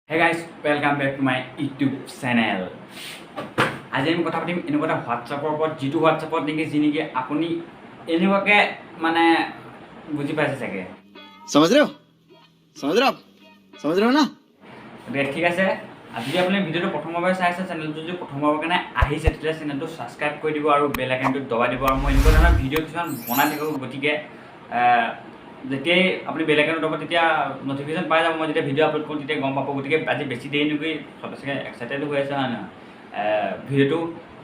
Hey guys, welcome back to my YouTube channel. আজি আমি কথা পাতিম এনেকুৱা এটা হোৱাটছআপৰ ওপৰত, যিটো হোৱাটছআপত নেকি, যি নেকি আপুনি এনেকুৱাকৈ মানে বুজি পাইছে চাগে। समझ रहे हो? समझ रहे हो आप? समझ रहे हो ना? গতিকে ঠিক আছে, আৰু যদি আপুনি ভিডিঅ'টো প্ৰথমবাৰ চাই আছে, চেনেলটো যদি প্ৰথমবাৰৰ কাৰণে আহিছে, তেতিয়া চেনেলটো ছাবস্ক্ৰাইব কৰি দিব আৰু বেল আইকনটো দবাই দিব। আৰু মই এনেকুৱা ধৰণৰ ভিডিঅ' কিছুমান বনাই থাকোঁ, গতিকে যেতিয়াই আপুনি বেল আইকনটো দবাব, তেতিয়া নটিফিকেশ্যন পাই যাব। মই যেতিয়া ভিডিঅ' আপলোড কৰোঁ, তেতিয়া গম পাব। গতিকে আজি বেছি দেৰি নকৰি, চবে চাগে এক্সাইটেড হৈ আছে, হয় নহয়? ভিডিঅ'টো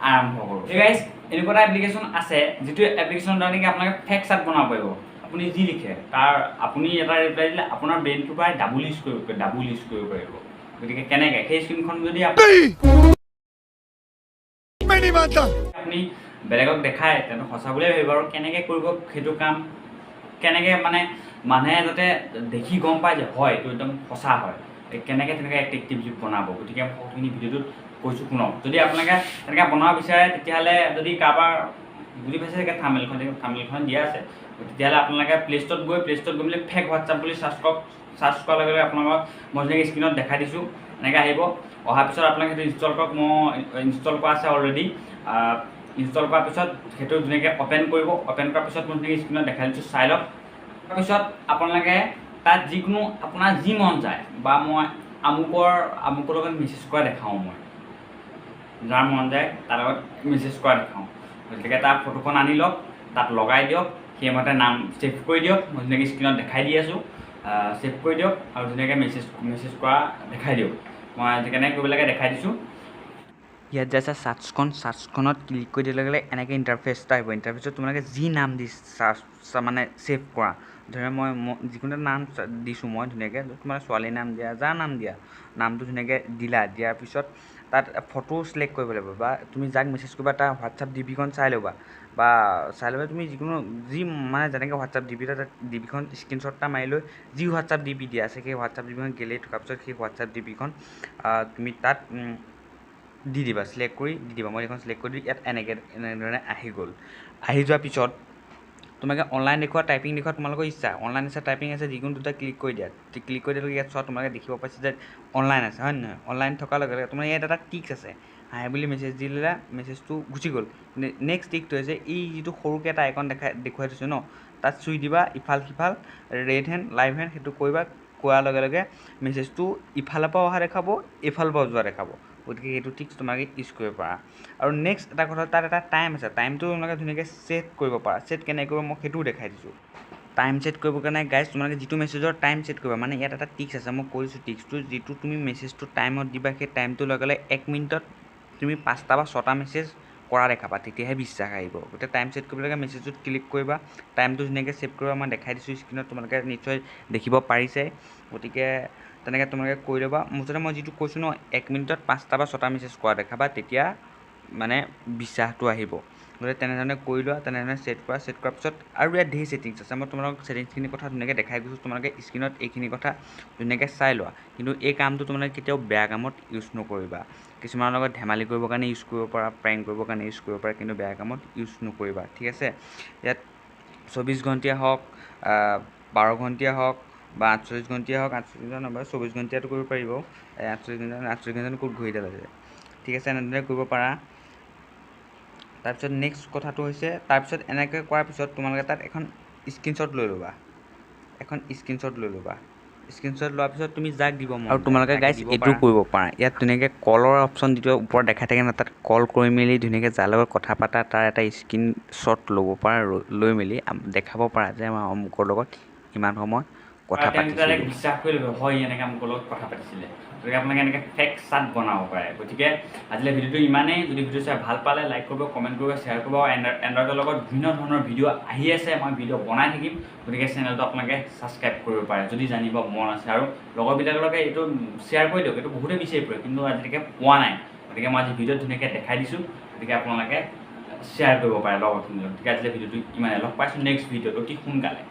আৰম্ভ কৰোঁ। এই গাইজ, এনেকুৱা এটা এপ্লিকেশ্যন আছে, যিটো এপ্লিকেশ্যনৰ দ্বাৰা নেকি আপোনালোকে ফেক চাট বনাব পাৰিব। আপুনি যি লিখে, তাৰ আপুনি এটা ৰিপ্লাই দিলে আপোনাৰ ব্ৰেইনটোৰ পৰাই ডাবুল ইউজ কৰিব পাৰিব। গতিকে কেনেকৈ সেই স্ক্ৰীণখন যদি मैं नहीं मानता। আপুনি বেলেগক দেখায়, তেন্তে সঁচা বুলিয়ে ভাবিব। আৰু কেনেকৈ কৰিব সেইটো কাম, কেনেকৈ মানে মানুহে যাতে দেখি গম পায় যে হয়, এইটো একদম সঁচা হয়, এই কেনেকৈ তেনেকৈ এট্ৰেক্টিভ বনাব, গতিকে মই সকলোখিনি ভিডিঅ'টোত কৈছোঁ, শুনক। যদি আপোনালোকে তেনেকৈ বনাব বিচাৰে, তেতিয়াহ'লে যদি কাৰোবাৰ বুজি পাইছে চাগে, থাম্বনেইলখন দিয়া আছে, তেতিয়াহ'লে আপোনালোকে প্লে ষ্ট'ৰত গৈ মেলি ফেক হোৱাটছআপ বুলি চাৰ্চ কৰক। চাৰ্চ কৰাৰ লগে লগে আপোনালোকক মই যেনেকৈ স্ক্ৰীণত দেখাই দিছোঁ, এনেকৈ আহিব। অহাৰ পিছত আপোনালোকে সেইটো ইনষ্টল কৰক। মই ইনষ্টল কৰা আছে অলৰেডি। ইনষ্টল কৰাৰ পিছত সেইটো ধুনীয়াকৈ অ'পেন কৰিব। অ'পেন কৰাৰ পিছত মই ধুনীয়াকৈ স্ক্ৰীণত দেখাই দিছোঁ, চাই লওক। তাৰপিছত আপোনালোকে তাত যিকোনো আপোনাৰ যি মন যায়, বা মই আমুকৰ লগত মেছেজ কৰা দেখাওঁ, মই যাৰ মন যায় তাৰ লগত মেছেজ কৰা দেখাওঁ। গতিকে তাৰ ফটোখন আনি লওক, তাত লগাই দিয়ক, সেইমতে নাম ছেভ কৰি দিয়ক। মই ধুনীয়াকৈ স্ক্ৰীণত দেখাই দি আছোঁ। ছেভ কৰি দিয়ক আৰু ধুনীয়াকৈ মেছেজ মেছেজ কৰা দেখাই দিয়ক। মই কেনেকৈ কৰিব লাগে দেখাই দিছোঁ। ইয়াত যে আছে চাৰ্চখন, চাৰ্চখনত ক্লিক কৰি দিয়াৰ লগে লগে এনেকৈ ইণ্টাৰফেচ এটা আহিব। ইণ্টাৰফেচত তোমালোকে যি নাম দি চাৰ্চ মানে ছেভ কৰা, ধৰা মই যিকোনো এটা নাম দিছোঁ মই ধুনীয়াকৈ, তোমাৰ ছোৱালীৰ নাম দিয়া, যাৰ নাম দিয়া, নামটো ধুনীয়াকৈ দিলা। দিয়াৰ পিছত তাত ফটো চিলেক্ট কৰিব লাগিব, বা তুমি যাক মেছেজ কৰিবা তাৰ হোৱাটছআপ ডি পিখন চাই ল'বা, বা চাই ল'বা তুমি যিকোনো যি মানে যেনেকৈ হোৱাটছআপ ডি পি, তাত ডি পিখন স্ক্ৰীনশ্বট এটা মাৰি লৈ যি হোৱাটছআপ ডি পি দিয়া আছে, সেই হোৱাটছআপ ডি পিখন গেলেৰীত থকাৰ পিছত সেই হোৱাটছআপ ডি পিখন তুমি তাত দি দিবা, চিলেক্ট কৰি দি দিবা। মই এইখন চিলেক্ট কৰি দি ইয়াত এনেকৈ এনেধৰণে আহি গ'ল। আহি যোৱাৰ পিছত তোমালোকে অনলাইন দেখুওৱা, টাইপিং দেখুওৱা, তোমালোকৰ ইচ্ছা। অনলাইন আছে, টাইপিং আছে, যিকোনো দুটা ক্লিক কৰি দিয়া। ক্লিক কৰি দিয়াৰ লগে ইয়াত চোৱা, তোমালোকে দেখিব পাইছা যে অনলাইন আছে, হয় নে নহয়? অনলাইন থকাৰ লগে লগে তোমাৰ ইয়াত এটা টিক্স আছে। হাই বুলি মেছেজ দি দিলে, মেছেজটো গুচি গ'ল। নেক্সট টিকটো হৈছে এই যিটো সৰুকৈ এটা আইকন দেখুৱাই থৈছোঁ ন, তাত চুই দিবা ইফাল সিফাল, ৰেড হেণ্ড, লাইভ হেণ্ড, সেইটো কৰিবা। কোৱাৰ লগে লগে মেছেজটো ইফালৰ পৰাও অহা দেখাব, এইফালৰ পৰাও যোৱা দেখাব। গতিকে সেইটো ট্ৰিক্স তোমালোকে ইউজ কৰিব পাৰা। আৰু নেক্সট এটা কথা, তাত এটা টাইম আছে। টাইমটো তোমালোকে ধুনীয়াকৈ ছেট কৰিব পাৰা। ছেট কেনেকৈ কৰিব, মই সেইটোও দেখাই দিছোঁ। টাইম ছেট কৰিবৰ কাৰণে গাইজ, তোমালোকে যিটো মেছেজৰ টাইম ছেট কৰিবা, মানে ইয়াত এটা টিক্স আছে, মই কৈ দিছোঁ টিক্সটো। যিটো তুমি মেছেজটো টাইমত দিবা, সেই টাইমটো লগে লগে 1 মিনিটত তুমি পাঁচটা বা ছটা মেছেজ কৰা দেখাবা, তেতিয়াহে বিশ্বাস আহিব। গতিকে টাইম ছেট কৰিব লাগে, মেছেজটোত ক্লিক কৰিবা, টাইমটো ধুনীয়াকৈ ছেভ কৰিবা। মই দেখাই দিছোঁ স্ক্ৰীণত, তোমালোকে নিশ্চয় দেখিব পাৰিছাই। গতিকে তেনেকৈ তোমালোকে কৰি ল'বা। মুঠতে মই যিটো কৈছোঁ ন, 1 মিনিটত পাঁচটা বা ছটা মেছেজ কৰা দেখাবা, তেতিয়া মানে বিশ্বাসটো আহিব। গতিকে তেনেধৰণে কৰি লোৱা, তেনেধৰণে ছেট কৰা। ছেট কৰাৰ পিছত আৰু ইয়াত ধেৰ ছেটিংছ আছে। মই তোমালোকক ছেটিংছখিনিৰ কথা ধুনীয়াকৈ দেখাই গৈছোঁ। তোমালোকে স্ক্ৰীণত এইখিনি কথা ধুনীয়াকৈ চাই লোৱা। কিন্তু এই কামটো তোমালোকে কেতিয়াও বেয়া কামত ইউজ নকৰিবা। কিছুমানৰ লগত ধেমালি কৰিবৰ কাৰণে ইউজ কৰিব পাৰা, প্ৰেংক কৰিবৰ কাৰণে ইউজ কৰিব পাৰা, কিন্তু বেয়া কামত ইউজ নকৰিবা, ঠিক আছে? ইয়াত 24 ঘণ্টীয়া হওক, 12 ঘণ্টীয়া হওক বা 48 ঘণ্টীয়া হওক, 48 ঘণ্টা নহয়, 24 ঘণ্টীয়াটো কৰিব পাৰিব। 48 ঘণ্টা, 48 ঘণ্টানো ক'ত ঘড়ীডাল আছে? ঠিক আছে, এনেদৰে কৰিব পাৰা। তাৰপিছত নেক্সট কথাটো হৈছে, তাৰপিছত এনেকৈ কৰাৰ পিছত তোমালোকে তাত এখন স্ক্ৰীনশ্বট লৈ ল'বা। এখন স্ক্ৰীনশ্বট লৈ ল'বা। স্ক্ৰীনশ্বট লোৱাৰ পিছত তুমি যাক দিব মন, আৰু তোমালোকে গাইজ এইটো কৰিব পাৰা। ইয়াত ধুনীয়াকৈ কলৰ অপশ্যন যিটো ওপৰত দেখাই থাকে ন, তাত কল কৰি মেলি ধুনীয়াকৈ যাৰ লগত কথা পাতা, তাৰ এটা স্ক্ৰীনশ্বট ল'ব পাৰা। লৈ মেলি দেখাব পাৰা যে আমাৰ অমুকৰ লগত ইমান সময় কথা পাতিছিলোঁ। বিশ্বাস কৰি ল'ব, হয়, এনেকৈ আমুকৰ লগত কথা পাতিছিলে। গতিকে আপোনালোকে এনেকৈ ফেক চাট বনাব পাৰে। গতিকে আজিলৈ ভিডিঅ'টো ইমানেই। যদি ভিডিঅ' চাই ভাল পালে, লাইক কৰিব, কমেণ্ট কৰিব, শ্বেয়াৰ কৰিব। আৰু এণ্ড্ৰইডৰ লগত বিভিন্ন ধৰণৰ ভিডিঅ' আহি আছে, মই ভিডিঅ' বনাই থাকিম। গতিকে চেনেলটো আপোনালোকে ছাবস্ক্ৰাইব কৰিব পাৰে যদি জানিব মন আছে। আৰু লগৰবিলাকৰ লগত এইটো শ্বেয়াৰ কৰি দিয়ক। এইটো বহুতে বিচাৰি ফুৰে, কিন্তু আজিলৈকে পোৱা নাই। গতিকে মই আজি ভিডিঅ'ত ধুনীয়াকৈ দেখাই দিছোঁ। গতিকে আপোনালোকে শ্বেয়াৰ কৰিব পাৰে লগৰখিনিৰ লগত। গতিকে আজিলৈ ভিডিঅ'টো ইমানেই। লগ পাইছোঁ নেক্সট ভিডিঅ'ত অতি সোনকালে।